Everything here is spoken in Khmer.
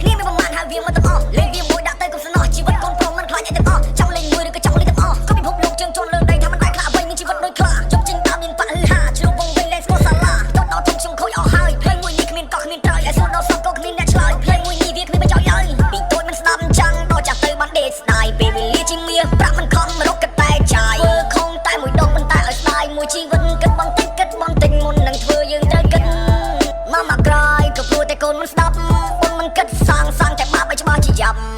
គ្នាមានប្រមាណហើយវាមិនទាំងអស់លេងវាមួយដាក់ទៅកុំសំណោះជីវិតកូនប្រុសមិនខ្លាចអីទាំងអស់ចង់លេងមួយឬក៏ចង់លេងទាំងអស់ក៏ពិភពលោកជើងជន់លើដីថាមិនដែលខ្លាចអ្វីមានជីវិតដូចខ្លាជប់ចេញតាមមានបាក់ហឺហាឆ្លុះវងវិញលែងស្គាល់សាលាតដល់ធំខ្ញុំខូចអស់ហើយភ្លេងមួយនេះគ្មានកោះគ្មានត្រើយឲ្យសួរដល់សពក៏គ្មានអ្នកឆ្លើយភ្លេងមួយនេះវាគ្មានបញ្ចប់ឡើយពីតូចមិនស្ដាប់ចាំងដល់ចាស់ទៅបានដេកស្ដាយពេលវេលាជាមាសប្រាក់មិនខំរកគិតតែចាយធ្វើខំតែមួយដងប៉ុន្តែឲ្យស្ដាយមួយជីវិតគិតបន្តិចគិតបន្តិចមុននឹងធ្វើយើងត្រូវគិតមកមកក្រោយក៏ព្រោះតែកូនមិនស្ដាប់បុនមិនគិតសាងសាងតែបាបឲ្យច្បាស់ជាយ៉ាប់។